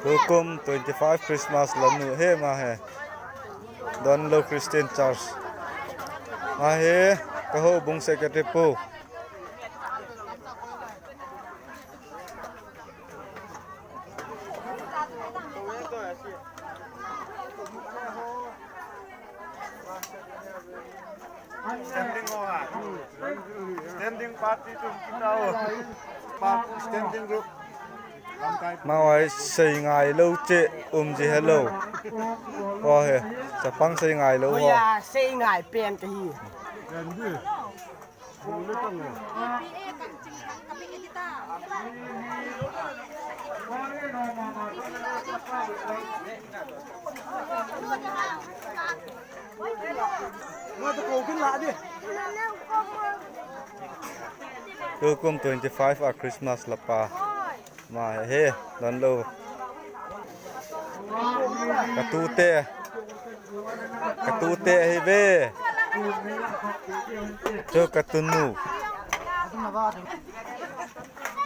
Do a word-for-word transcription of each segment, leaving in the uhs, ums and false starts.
Tukum twenty-five Christmas la nu hi ama hi. Donlou Christian Church. Ama hi ka houbung secretary pu. Standing ho ha. Standing party tum kita ho. Pa-, standing group. Lamkai. Ama hi sei ngailou che um ji helou. Ko he, chapang sei ngailou ho. Hoiya, sei ngai pen kahi. Tukum twenty-five a Christmas la pa. Ama hi, Donlou. Ka tute. Ka tute hi ve. Chu ka tunu.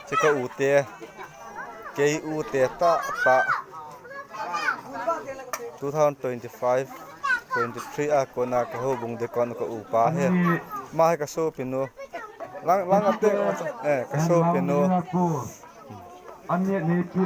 Chu ka u te. Kei u te tah tah. Two thousand twenty-five, twenty-three a kona ka houbung deacon ka u pa hi. Ama hi ka sopinu. Lang, lang a te, eh, ka sopinu. Ani ni pi